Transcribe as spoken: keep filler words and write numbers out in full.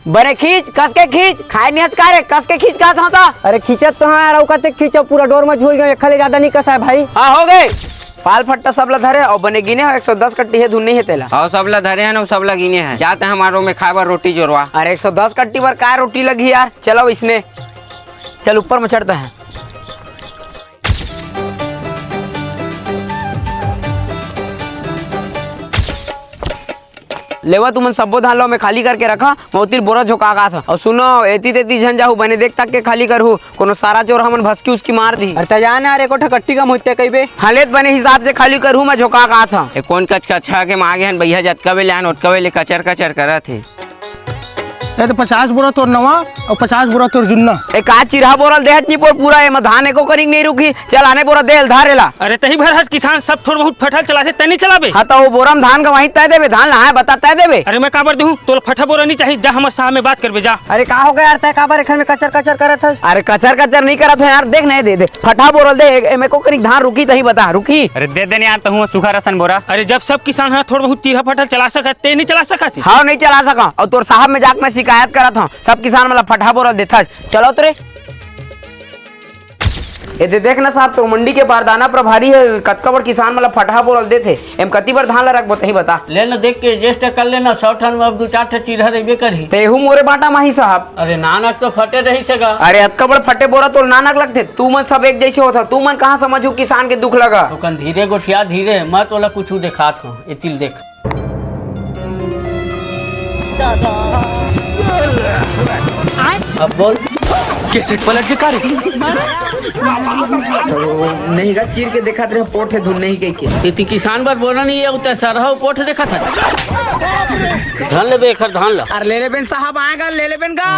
बने खींच, कस के खींच, खाए नियत का रे, कस के खींच कहत हंव त। अरे खींचत तो हंव यार, अउ कतेक खींचव, पूरा डोर म झूल गेंव, एक ले जादा नइ कसाय भाई। हां, हो गे। पाल फट्टा सब ला धरे अउ बने गिने हंव, एक सौ दस कट्टी हे धुन नइ हे तेला। अउ सब ला धरे हंव, अउ सब ला गिने हंव। जा तैं हमर रूम में खाए बर रोटी जोरवा। अरे एक सौ दस कट्टी बर का रोटी लगही यार, चल अउ इसने। चल ऊपर म चढ़ तैं। लेवा तुमन सब्बो धान ला ओमे खाली करके रखा, मैं ओती ल बोरा झोंका के आत हंव। अउ सुनो, एती तेती झन जाहू, बने देख तक के खाली करहू, कोनो सारा चोर हमन भसकी उसकी मार दिही। अरे त जा ना यार, एको ठा कट्टी कम होइस तैं कहिबे। हां ले त बने हिसाब से खाली करहू, मैं झोंका के आत हंव। ए कोन कचकचा के मागे हन भइया, जतका बेर ले आन ओतका बेर ले कचर कचर करत हे। ए त पचास बोरा तोर नवा अउ पचास बोरा तोर जुन्ना। ए का चिरहा बोरा ल देहत नइ पोर पूरा, एमा धान एको कनिक नइ रुकही। चल आने बोरा दे ल धार एला। अरे तहीं भर हस किसान, सब थोर बहुत फटहा ल चलाथे, तैं नइ चलाबे। हां त ओ बोरा म धान गंवाही तैं देबे, धान लहाए बता तैं देबे। अरे मैं काबर देहूं, तोला फटहा बोरा नइ चाही, जा हमर साहब में बात करबे जा। अरे का हो गे यार, तैं काबर एखर में कचर कचर करत हस? अरे कचर कचर नइ करत हंव यार, देख ना ए दे, दे फटहा बोरा ल दे, ए-, एमे एको कनिक धान रुकही तहीं बता, रुकही। अरे दे दे ना यार, तहूं ह सुघर असन बोरा। अरे जब सब किसान ह थोर बहुत चिरहा फटहा ल चला सकत, तैं नइ चला सकत? हां नइ चला सकंव, अउ तोर साहब में जाके मैं शिकायत करत हंव, सब किसान मन ला फटहा बोरा ल देथस। चलो त रे। ए दे देख ना साहब, तोर मंडी के बारदाना प्रभारी ह, कतका बड़ किसान मन ला फटहा बोरा ल देथे। एम कति बर धान ला रखबो, तहीं बता। ले ना, देख के adjust कर लेना, सौ ठन में अब दू चार ठन चिरहा रहिबे करही। तेहू मोरे बांटा म आही साहब। अरे नानक तो फटे रहिस हे गा। अरे अतका बड़ फटे बोरा तोर नानक लगथे? तुमन सब एक जइसे होथव, तुमन कहां समझहू किसान के दुख लगा। तो कन धीरे गोठिया धीरे, मैं तोला कुछू देखात हंव, एती ल देख। अब बोल। कैसे पलट के कार्य? नहीं गा, चीर के देखत रहे, पोठ हे धुन नहीं कहिके। एती किसान बर बोरा नइ हे, उते सरहा पोठ देखत हे। धन लेबे एखर धान ला। अरे ले लेबे न साहब, आए गा, ले लेबे न गा।